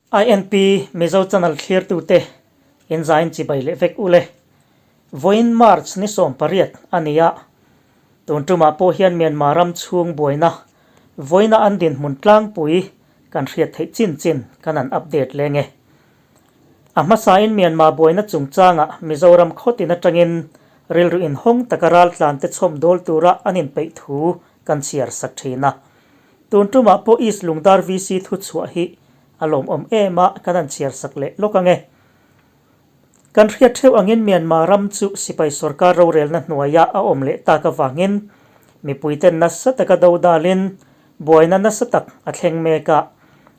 INP Mizo Channel thlirtute inzain chibai leh vek ule. Vawiin March ni 18 a ni a, tun tumah pawh hian Myanmar ram chhung buaina vawiina an dinhmun tlangpui kan hriat theih chin chin kan han update leng e. A hmasain Myanmar buaina chungchangah Mizoram khawtin atangin rilru inhawng taka raltlante chhawm dawl tura an inpeih thu kan chhiar sak thin a. Tun tumah pawh East Lungdar VC thuchhuah hi a lawmawm em a, kan han chhiar sak leh lawk ang e. Kan hriat theuh angin Myanmar ram chu sipai sorkar rorelna hnuaia a awm leh tak avangin mipuiten nasa taka do dalin buaina nasa tak a thleng mek a,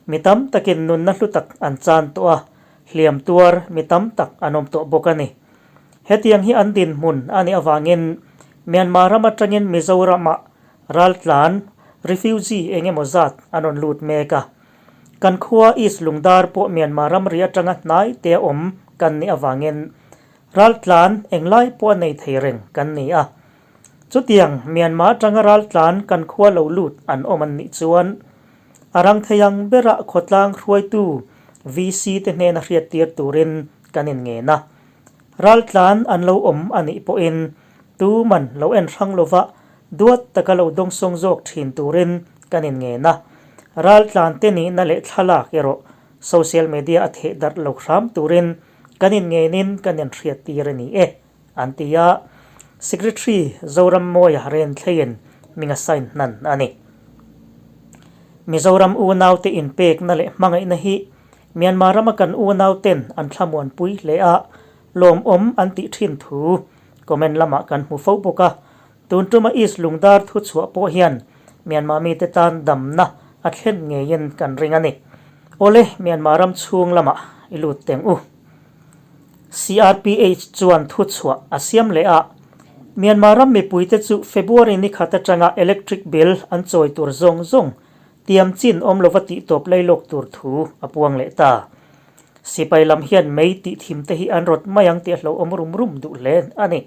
mi tam takin nunna hlu tak an chan tawh a, hliam tuar mi tam tak an awm tawh bawk a ni. Hetiang hi an dinhmun a nih avangin Myanmar ram atangin Mizoramah Raltlan, refugee, eng emaw zat an rawn lut mek a. Kan khua East Lungdar pawh Myanmar ramri atanga hnai te a awm kan nih avangin raltlan englai pawh a nei thei reng kan ni a. Chutiang Myanmar atanga raltlan kan khua lo lut an awm an nih chuan a rang thei ang berah khawtlang hruaitu VC te hnena hriattir turin kan inngen a. Raltlan an lo awm a nih pawhin tuman lo en hrang lova duat taka lo dawngsawng zawk thin turin kan inngen a. Raltlan te nihna leh thlalak erawh social media a theh darh lo hram turin kan inngenin kan inhriattir a ni e, an ti a. Secretary Zorammawia Renthleiin hming a sign hnan a ni. Mizoram unaute inpekna leh hmangaihna hi Myanmar rama kan unauten an thlamuanpui hle a, lawmawm an tih thin thu comment lamah kan hmu fo bawk a. Tun tuma East Lungdar thu chhuah pawh hian Myanmar mite tan damna a thlen ngeiin kan ring a ni. Awle, Myanmar ram chhung lamah i lut teng u. CRPH chuan thu chhuah a siam leh a, Myanmar ram mipuite chu February ni khat atanga electric bill an chawi tur zawng zawng Tiam chin awm lova tih tawp lei lawk tur thu a puang leh ta. Sipai lam hian mei tih thim te hi an rawt mai ang tih a hlauhawm rum rum duh hle a ni.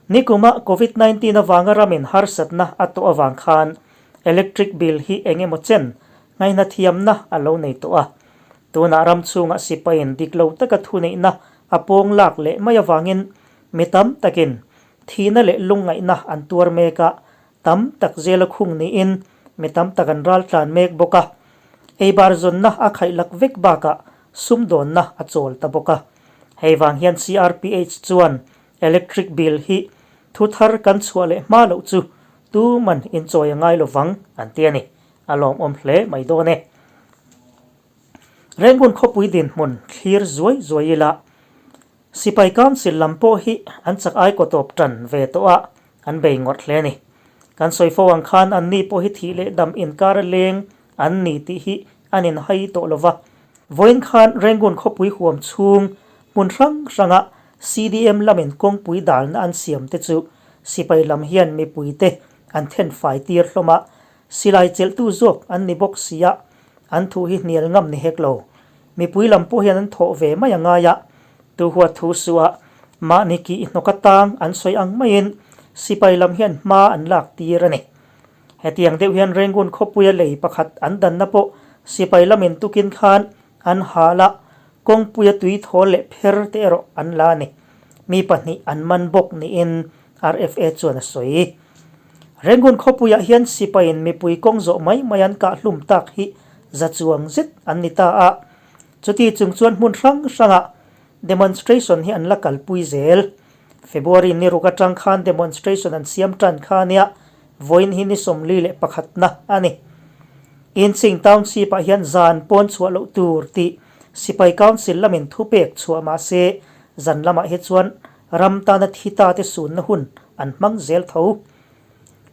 Nikuma Covid 19 avanga ramin harsatna a tawh avang khan electric bill hi eng emaw chen ngaihna thiamna a lo nei tawh a. Tunah ram chhungah sipaiin dik lo taka thuneihna a pawng lak leh mai avangin mi tam takin thihna leh lungngaihna an tuar mek a, Tam tak zel a khung niin mi tam tak an ral tlan mek bawk a. Eibar zawnna a khaih lak vek bakah sumdawnna a chawl ta bawk a. Hei vang hian CRPH chuan electric bill hi thu thar kan chhuah leh hma loh chu tuman inchawi a ngai lovang an ti a ni. A lawmawm hle mai dawn e. Rengun khawpui dinhmun thlir zuai zuai ila Sipai Council lam pawh hi an chak ai kaw tawp tan ve tawh a, an bei ngawt hle a ni. Kan sawi fo ang khan anni pawh hi thih leh dam inkar a leng an ni tih hi an inhai tawh lo va. Vawiin khan Rangoon khawpui huam chhung hmun hrang hranga CDM lamin kawngpui dalna an siam te chu sipai lam hian mipuite an thenfai tir hlawm a, silai chelhtu zawk an ni bawk si a, an thu hi hnial ngam ni hek lo. Mipui lam pawh hian an thawh ve mai a ngai a, tu huat thu suh a, mahni kih hnawk atang an sawi ang maiin sipai lam hian hma an lak tir a ni. Hetiang deuh hian Rangoon khawpuia lei pakhat an danna pawh sipai lamin tukin khan an hal a, kawngpuia tui thawl leh pher te erawh an la a ni. Mi pahnih an man bawk niin RFA chuan a sawi. Rangoon khawpuiah hian sipaiin mipui kawng zawh mai mai an kah hlum tak hi za chuang zet an ni ta a, chuti chung chuan hmun hrang hrangah demonstration hi an la kalpui zel. February ni ruk atang khan demonstration an siam tan kha nia vawiin hi ni 41 na a ni. Inching Township ah hian zan pawn chhuah loh tur tih Sipai Council lamin thupek chhuah mahse zan lamah hi chuan Ram tana thi ta te sunna hun an hmang zel tho.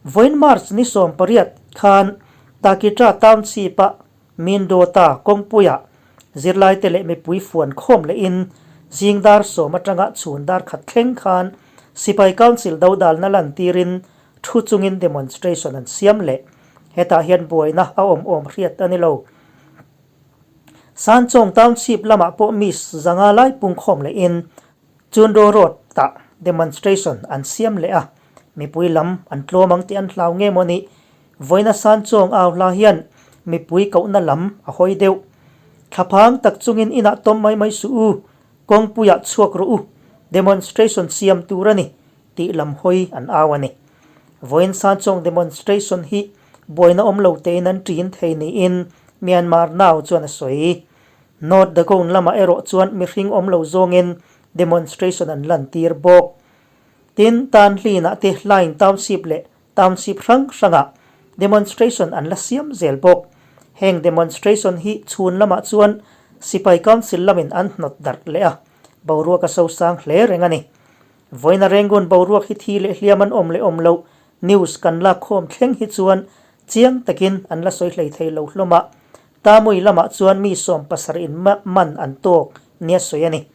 Vawiin March ni 18 khan Takitra Township-a Mindota kawngpuiah zirlaite leh mipui fuan khawm lehin zing dar 10 atanga chhun dar khat thleng khan Sipai Council dodalna lantirin thu chungin demonstration an siam leh. Hetah hian buaina a awm awm hriat a ni lo. Sanchawng Township lamah pawh mi 500 lai pungkhawm lehin Chundo Road tah demonstration an siam leh a, mipui lam an tlawm ang tih an hlau nge maw ni? Vawiina Sanchawng au hla hian mipui kohna lam a hawi deuh. Thlaphang tak chungin inah tawm mai mai suh u, kawngpuiah chhuak rawh u, demonstration siam tur a ni, tih lam hawi an au a ni. Vawiin Sanchawng demonstration hi buaina awm lo tein an ṭin thei niin Myanmar Now chuan a sawi. North Dagon lamah erawh chuan mihring awm lo zawngin demonstration an lantir bawk. Tin, Tanhlinah te Hlaing Township leh Township hrang hrangah demonstration an la siam zel bawk. Heng demonstration hi chhun lamah chuan Sipai Council lamin an hnawt darh leh a, boruak a sosang hle reng a ni. Vawiina Rangoon boruak hi thi leh hliam an awm leh awm loh news kan lak khawm thleng hi chuan chiang takin an la sawi hlei thei lo hlawm a, Tamui lamah chuan mi 70 in man an tawk nia sawi a ni.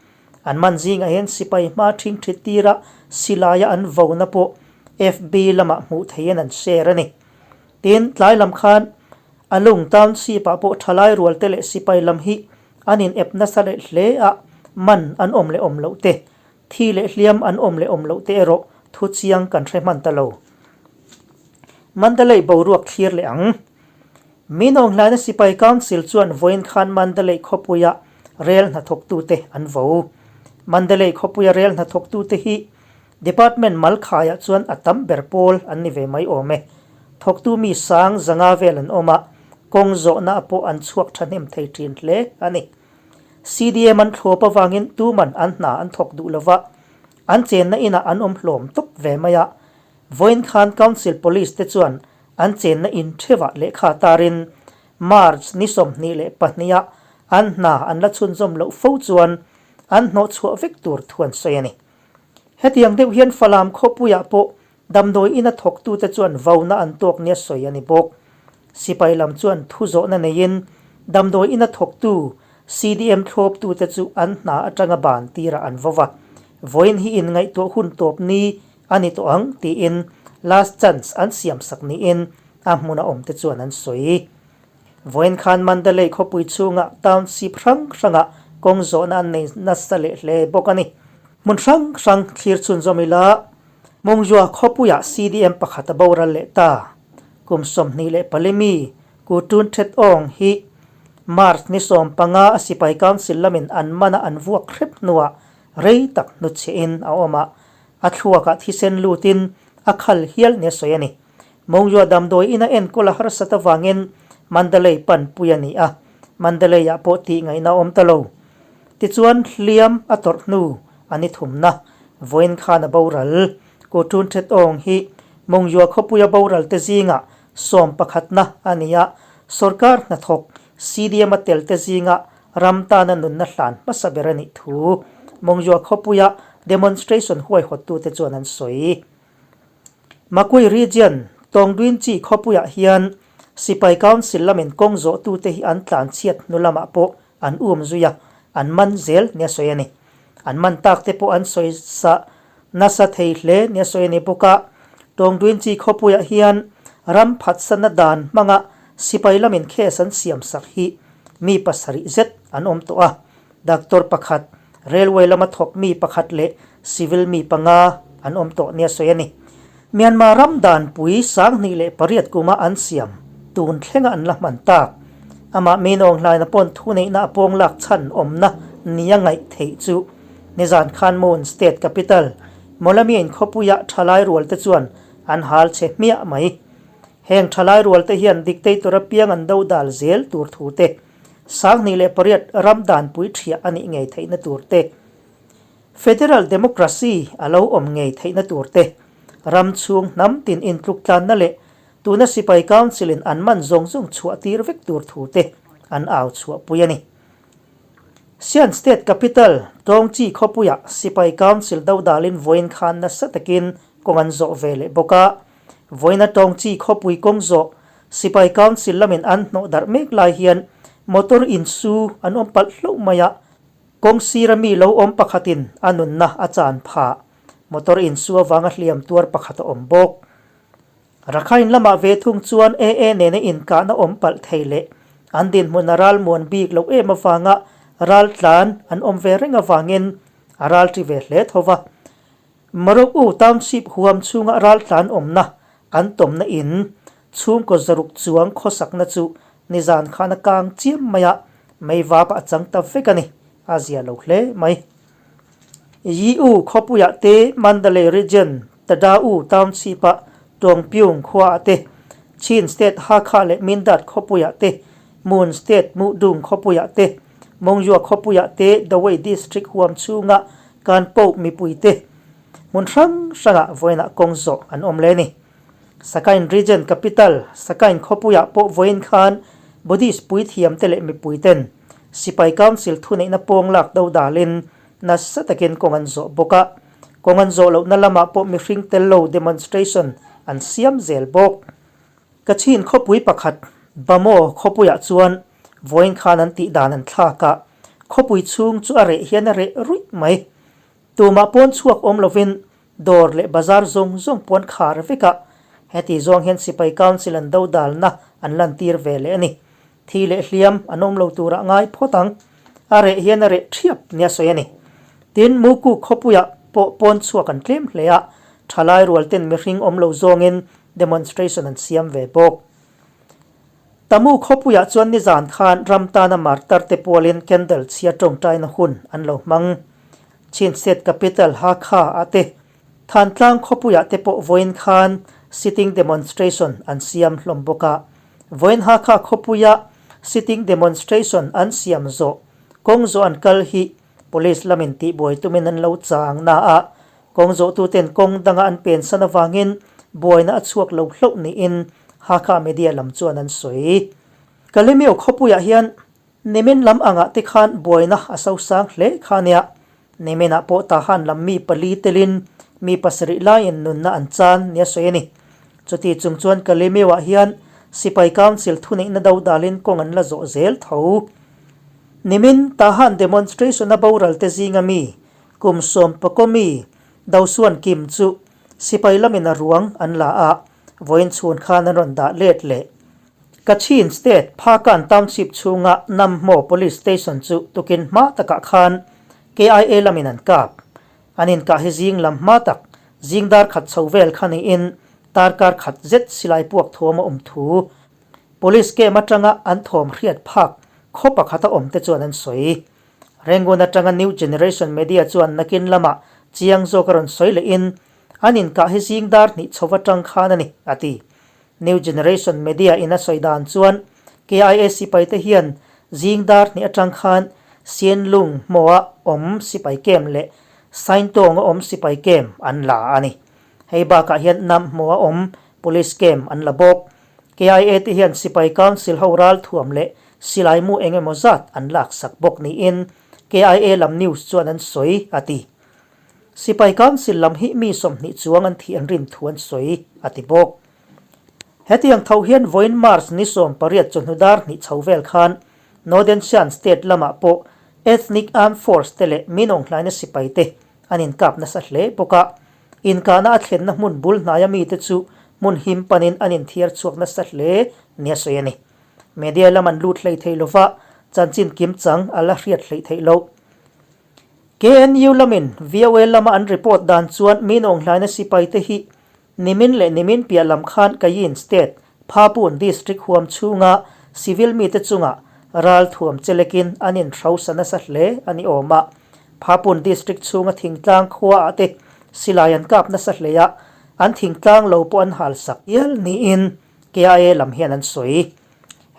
An man zingah hian sipai hma ṭhing ṭhi tira silaia an vona pawh FB lamah hmuh theihin an share a ni. Tin, tlai lam khan Alung Township-ah pawh ṭhalai rualte leh sipai lam hi an in ep nasa leh hle a, man an awm leh awm loh te, thi leh hliam an awm leh awm loh te erawh thu chiang kan hre hman ta lo. Mandalay boruak thlir leh ang. Minawnghlaina Sipai Council chuan vawiin khan Mandalay khawpuia rel hnathawktute an vo. Mandalay khawpuia rel hnathawktute hi Department malkhaiah chuan a tam ber pawl an ni ve mai awm e. Thawktu mi sang zanga vel an awm a, kawng zawhna pawh an chhuak thahnem thei thin hle a ni. CDM an thlawp avangin tuman an hna an thawk duh lova, an chenna inah an awm hlawm tawp ve mai a. Vawiin khan Council Police te chuan An chenna in thevah lehkha tarin March ni 22 ah an hna an la chhunzawm loh fo chuan an hnawhchhuah vek tur thu an sawi a ni. Hetiang deuh hian Falam khawpuiah pawh damdawi ina thawktute chuan vauna an tawk nia sawi a ni bawk. Sipai lam chuan thu zawhna neiin damdawi ina thawktu CDM thlawptute chu an hna atanga ban tirah an vo va, vawiin hi inngaihtuah hun tawp ni A ni tawh ang, tiin last chance an siam sak niin a hmuna awmte chuan an sawi. Vawiin khan Mandalay khawpui chhunga township hrang hrangah kawng zawhna an nei nasa leh hle bawk a ni. Hmun hrang hrang thlir chhunzawm ila Mungzua khawpuiah CDM pakhat a boral leh ta. Kum 24 mi Ku Tun Thet Aung hi March ni 15 a sipai council lamin an mana an vuak hrep hnuah rei tak hnutchhiahin a awm a, A thluakah thisen lutin a khal hial nia sawi a ni. Mawngzua damdawi ina enkawl a harsat avangin Mandalay pan pui a ni a, Mandalay-ah pawh tih ngaihna a awm ta lo. Tichuan hliam a tawrh hnu a ni thumna, vawiin khan a boral. Ku Tun Thet Aung hi Mawngzua khawpuia boral te zingah sawm pakhatna a ni a, sorkar hnathawk CDM-a tel te zingah Ram tana nunna hlan hmasa ber a nih thu Mawngzua khawpuia demonstration huaihawttute chuan an sawi. Makui region, Tawngduinchi khawpuiah hian Sipai Council lamin kawng zawhtute hi an tlanchhiat hnu lamah pawh an um zui a, an man zel nia sawi a ni. An man takte pawh an sawi sa nasa thei hle nia sawi a ni bawk a. Tawngduinchi khawpuiah hian ram phatsanna dan hmanga sipai lamin case an siamsak hi mi pasarih zet an awm tawh a, doctor pakhat, railway lama thawk mi pakhat leh civil mi panga an awm tawh nia sawi a ni. Myanmar ram danpui 2008 kuma an siam tun thlenga an la hman tak. Amah Minawng hlaina pawn thuneihna a pawng lak chhan awmna nia ngaih theih chu nizan khan Mon State Capital, Mawlamyain khawpuia thalai rualte chuan an hal che hmiah mai. Heng thalai rualte hian dictator apiang an do dal zel tur thu te, 2008 ram danpui thiah a nih ngei theihna tur te, Federal Democracy a lo awm ngei theihna tur te, ram chhung hnam tin intluk tlanna leh tuna sipai council in an man zawng zawng chhuah tir vek tur thu te an au chhuahpui a ni. Sian State Capital, Tawngchi khawpuiah sipai council do dalin vawiin khan nasa takin kawng an zawh ve leh bawk a, Vawiina Tawngchi khawpui kawng zawh Sipai Council lamin an hnawh darh mek lai hian motor insu an awm palh hlauh mai a, kawng sira mi lo awm pakhatin a nunna a chan phah. Motor insu avanga hliam tuar pakhat a awm bawk. Rakhine lamah ve thung chuan AA nena inkahna awm palh thei leh an dinhmun a ral muan bik loh em avanga ral tlan an awm ve reng avangin a ral ṭi ve hle tho va. Morocco Township huam chhunga raltlan awmna an tawmna in chhungkaw zaruk chuang khawsakna chu nizan khan a kang chiam mai a, Meivap a chang ta vek a ni, a zia lo hle mai. Yi-U khawpuiah te, Mandalay Region, Tada-U Township-ah Tuangpyung khuaah te, Chin State Hakha leh Mindat khawpuiah te, Mon State Muhdung khawpuiah te, Mongyua khawpuiah te, Dawei District huam chhunga Kanpoh mipui te hmun hrang hrangah vawiinah kawng zawh an awm leh a ni. Sakain Region Capital, Sakain khawpuiah pawh vawiin khan Buddhist puithiamte leh mipuiten Sipai Council thuneihna pawng lak do dalin nasa takin kawng an zawh bawk a. Kawng an zawh lohna lamah pawh mihring tel lo demonstration an siam zel bawk. Kachin khawpui pakhat Bamaw khawpuiah chuan vawiin khan an tih dan an thlak a, khawpui chhung chu a reh hian a reh ruih mai. Tumah pawn chhuak awm lovin dawr leh bazar zawng zawng pawh an khar vek a, heti zawng hian Sipai Council an dodalna an lantir ve leh a ni. Thi leh hliam an awm lo turah ngai phawt ang. A reh hian a reh thiap nia sawi a ni. Tin, Muku khawpuiah pawh pawn chhuak an tlem hle a, thalai rual ten mihring awm lo zawngin demonstration an siam ve bawk. Tamu khawpuiah chuan nizan khan ram tana martar te pualin candle chhia tawngtaina hun an lo hmang. Chin State Capital Hakha ah te, Thantlang khawpuiah te pawh vawiin khan sitting demonstration an siam hlawm bawk a. Vawiin Hakha khawpuia sitting demonstration an siam zawh kawng zawh an kal hi Police lamin tihbuai tumin an lo chang na a, kawng zawhtuten kawng danga an pensan avangin buaina a chhuak lo hlauh niin Hakha media lam chuan an sawi. Kalemyo khawpuiah hian Nimin lam angah te khan buaina a sosang hle kha nia. Niminah pawh Tahan lam mi pali telin mi pasarih laiin nunna an chan nia sawi a ni. Chuti chung chuan Kalemyo-ah hian Sipai Council thuneihna do dalin kawng an la zawh zel tho. Nimin Tahan demonstration-a boral te zinga mi kum sawm pakaw mi Dosuan Kim chu Sipai lamin a ruang an la a, vawiin chhun khan an rawn dah let leh. Kachin State Phakan Township chhunga Namhmaw Police Station chu tukin hma takah khan KIA lamin an kap. An inkah hi zing lam hma tak, zing dar khat chho vel kha niin tarkar khat zet silai puak thuam a awm thu. Police camp atanga an thawm hriat phak khaw pakhata awm te chuan an sawi. Rangoon atanga New Generation Media chuan nakin lamah chiang zawk a rawn sawi lehin an inkah hi zing dar hnih chho atang khan a ni, a ti. New Generation Media in a sawi dan chuan KIA sipai te hian zing dar hnih atang khan Sienlung hmaw-a awm sipai kem leh Saintawng-a awm sipai kem an la a ni. Hei bakah hian Nam hmaw-a awm Police kem an la bawk. KIA te hian sipai council ho ralthuam leh silaimu eng emaw zat an laksak bawk niin KIA lam news chuan an sawi a ti. Sipai Council lam hi mi 20 chuang an thih an rin thu an sawi, a ti bawk. Hetiang tho hian vawiin March ni 18 chawhnu dar hnih chho vel khan Northern Shan State lamah pawh Ethnic Armed Force te leh Minawnghlaina sipai te an inkap nasa hle bawk a. Inkahna a thlenna hmun bul hnaia mite chu hmun him panin an inthiar chhuak nasa hle nia sawi a ni. Media lam an lut hlei thei lova, chanchin kimchang a la hriat hleih theih loh. KNU lamin VOA lama an report dan chuan Minawnghlaina sipaite hi nimin leh nimin piah lam khan Kayin State, Phapun District huam chhunga civil mite chunga ral thuam chelekin an inhrosa nasa hle a ni awm a. Phapun District chhunga thingtlang khuaah te silai an kap nasa hle a, an thingtlang lo pawh an halsak hial niin KIA lam hian an sawi.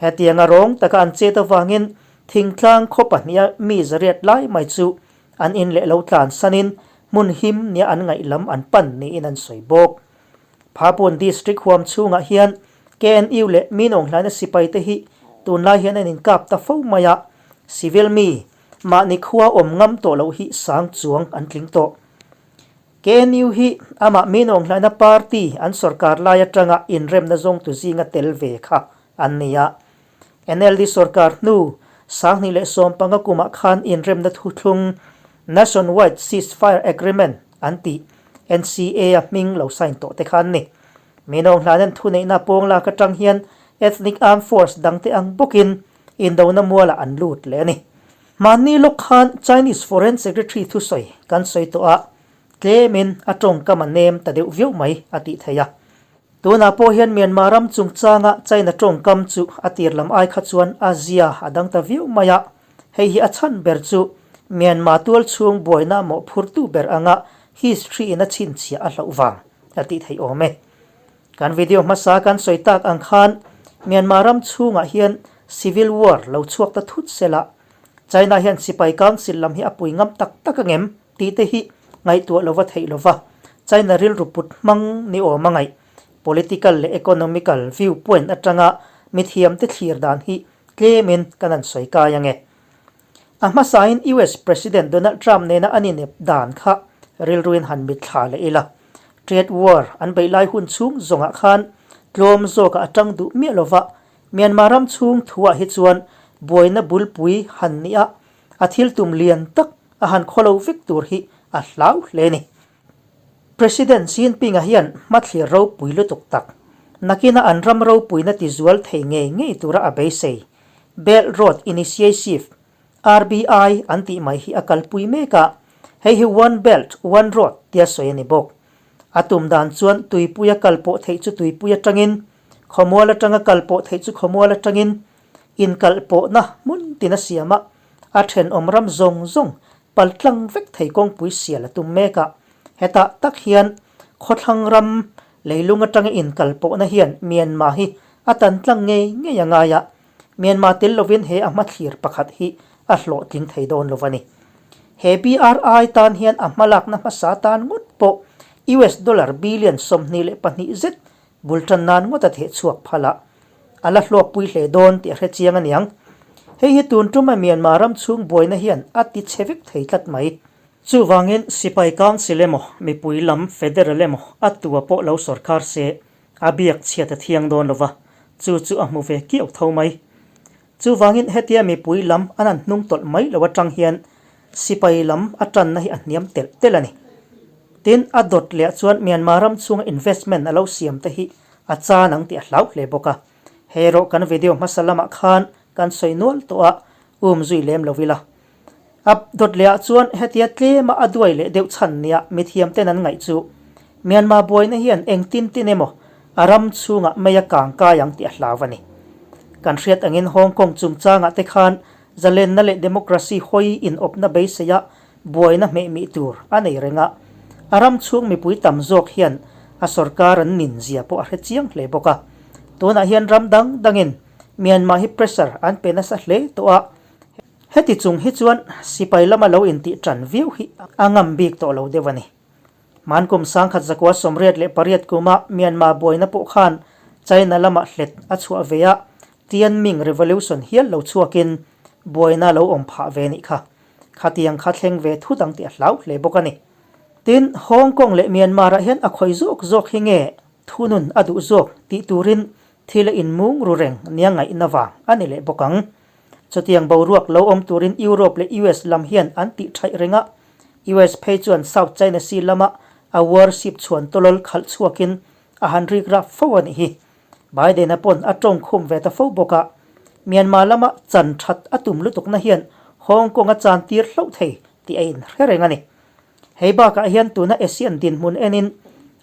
Hetianga rawng taka an chet avangin thingtlang khaw pahniha mi zariat lai mai chu an in leh lo tlansanin hmun him nia an ngaih lam an pan niin an sawi bawk. Phapun District huam chhungah hian KNU leh Minawnghlaina sipaite hi tunlai hian an inkap ta fo mai a, civil mi mahni khua awm ngam tawh loh hi sang chuang an tling tawh. KNU hi amah Minawnghlaina party an sorkar lai atanga inremna zawngtu zinga tel ve kha an ni a. NLD sorkar hnu 2015 kumah khan inremna thuthlung Nationwide Ceasefire Agreement an tih NCA a hming lo sign tawh te kha an ni. Minawnghlaina'n thuneihna pawng lak atang hian ethnic armed force dangte ang bawkin indona mualah an lut leh a ni. Hmanni lawk khan Chinese Foreign Secretary thusawi kan sawi tawh a, tlemin a tawngkam a nem ta deuh viau mai a tih theih a. Tunah pawh hian Myanmar ram chungchanga China tawngkam chu a tir lam ai kha chuan a zia a dang ta viau mai a, hei hi a chhan ber chu Myanmar tual chhung buaina mawhphurtu ber anga history in a chhinchhiah a hlauh vang a tih theih awm e. Kan video hmasa kan sawi tak ang khan Myanmar ram chhungah hian civil war lo chhuak ta thut sela China hian sipai council lam hi a pui ngam tak tak angem tih te hi ngaihtuah lova theih lova China rilru put hmang ni awm a ngaih political leh economical view point atanga mithiamte thlir dan hi tlemin kan han sawi kai ange. A hmasain US President Donald Trump nena an inep dan kha rilruin han mitthla leh ila. Trade war an beih lai hun chhung zawngah khan tlawm zawkah a tang duh miah lova, Myanmar ram chhung thuah hi chuan buaina bulpui han nia a thil tum lian tak a han khawlo vek tur hi a hlau hle a ni. President Xi Jinping-a hian hmathlir ropui lutuk tak, nakina an ram ropuina tizual thei ngei ngei tura a beisei, Belt Road Initiative, RBI, an tih mai hi a kalpui mek a, hei hi One Belt, One Road tia sawi a ni bawk. A tum dan chuan tuipuia kal pawh theih chu tuipui atangin, khawmual atanga kal pawh theih chu khawmual atangin inkalh pawhna hmun tin a siam a, a thenawm ram zawng zawng pal tlang vek thei kawngpui sial a tum mek a. Hetah tak hian khawthlang ram leilung atanga inkal pawhna hian Myanmar hi a tan tlang ngei ngei a ngai a, Myanmar tel lovin he a hmathlir pakhat hi a hlawhtling thei dawn lo a ni. He BRI tan hian a hmalakna hmasa tan ngawt pawh US dollar billion 22 zet bul tan nan ngawt a theh chhuak phal a, a la hlawkpui hle dawn tih a hre chiang a niang. Hei hi tun tuma Myanmar ram chhung buaina hian a ti chhe vek thei tlat mai. Chuvangin Sipai Council emaw, mipui lam Federal emaw a tua pawh lo sawrkar se a biak chhiat a thiang dawn lo va, chu chu a hmu ve kiau tho mai. Chuvangin hetia mipui lam an han hnung tawlh mai lo atang hian sipai lam a tanna hi a hniam telh telh a ni. Tin, a dawt leh chuan Myanmar ram chhunga investment a lo siam te hi a chan ang tih a hlau hle bawk a. Hei erawh kan video hmasa lamah khan kan sawi nual tawh a, um zui lem lo ila. A dawt leh ah chuan hetia tlema a duai leh deuh chhan nia mithiam ten an ngaih chu Myanmar buaina hian engtin tin emaw a ram chhungah mei a kang kai ang tih a hlau a ni. Kan hriat angin Hong Kong chungchangah te khan zalenna leh democracy hawi inawpna beiseia buaina hmehmih tur a nei reng a, a ram chhung mipui tam zawk hian a sorkar an nin zia pawh a hre chiang hle bawk a. Tunah hian ram dang dangin Myanmar hi pressure an pe nasa hle tawh a, Heti chung hi chuan sipai lama lo intih tan viau hi a ngam bik tawh lo deuh a ni. Hmankum 1988 kuma Myanmar buaina pawh khan China lama hlet a chhuah ve a, Tianming Revolution hial lo chhuakin buaina lo awm phah ve nih kha. Khatiang kha thleng ve thut ang tih a hlau hle bawk a ni. Tin, Hong Kong leh Myanmar-ah hian a khawi zawk zawk hi nge thunun a duh zawk tih turin thil a inmung ru reng nia ngaihna vang a ni leh bawk ang. Chutiang boruak lo awm turin Europe leh US lam hian an tih thaih reng a, US phei chuan South China Sea lama a warship chhuan tawlawl khalh chhuakin a han rik rap fo a nih hi. Biden-a pawn a tawng khum ve ta fo bawk a, Myanmar lama chan that a tum lutukna hian Hong Kong a chan tir hlauh thei tih a inhre reng a ni. Hei bakah hian tuna ASEAN dinhmun enin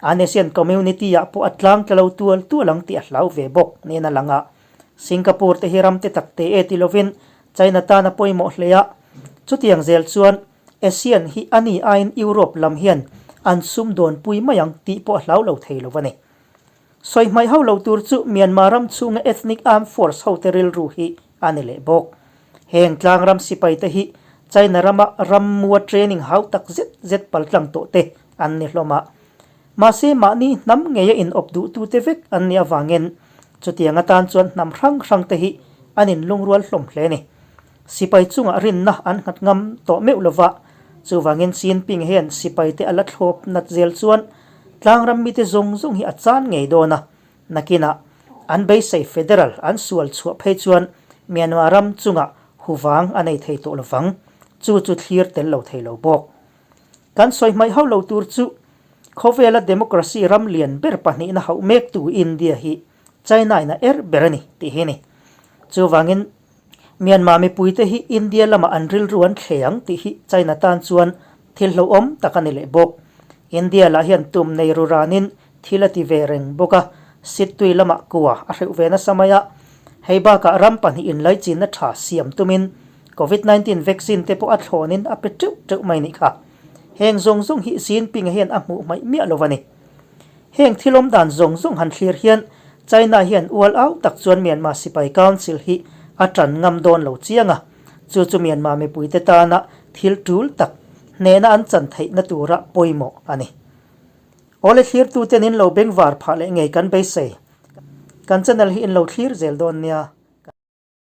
an ASEAN community-ah pawh a tlang tla lo tual tual ang tih a hlau ve bawk niin a lang a. Singapore te hi ram te tak te e ti lovin China tan a pawimawh hle a, chutiang zel chuan ASEAN hi a ni aiin Europe lam hian an sumdawnpui mai ang tih pawh a hlau lo thei lo a ni. Sawi hmaih ho lo tur chu Myanmar ram chhunga ethnic armed force hote rilru hi a ni leh bawk. Heng tlang ram sipai te hi China rama rammua training hau tak zet zet paltlang tawh te an ni hlawm a. Mahse mahni hnam ngeia inawp duhtute vek an nih avangin chutiang atan chuan hnam hrang hrang te hi an inlungrual hlawm hle a ni. Sipai chungah rinna an nghat ngam tawh meuh lova, chuvangin Xi Jinping hian sipai te a la thlawp nat zel chuan tlangram mite zawng zawng hi a chan ngei dawn a, nakinah an beisei federal an sual chhuah phei chuan Myanmar ram chungah huvang a nei thei tawh lovang, chu chu thlir tel lo thei lo bawk. Kan sawi hmaih hauh lo tur chu khawvela democracy ram lian ber pahnihna hauh mektu India hi China in a er ber a ni tih hi a ni. Chuvangin Myanmar mipuite hi India lamah an rilru an thle ang tih hi China tan chuan thil hlauhawm tak a ni leh bawk. India lah hian tum nei ru ranin thil a ti ve reng bawk a. Sittui lamah kua a hreuh ve nasa mai a, hei bakah ram pahnihin inlaichinna tha siam tumin Covid 19 vaccine te pawh a thlawnin a pe teuh teuh mai nih kha. Heng zawng zawng hi Xi Jinping hian a hmuh hmaih miah lo a ni. Heng thil awm dan zawng zawng han thlir hian China hian ual au tak chuan Myanmar Sipai Council hi a tan ngam dawn lo chiang a, chu chu Myanmar mipuite tana thil tul tak hnehna an chan theihna tura pawimawh a ni. Awle thlirtuten in lo bengvar phah leh ngei kan beisei. Kan channel hi in lo thlir zel dawn nia.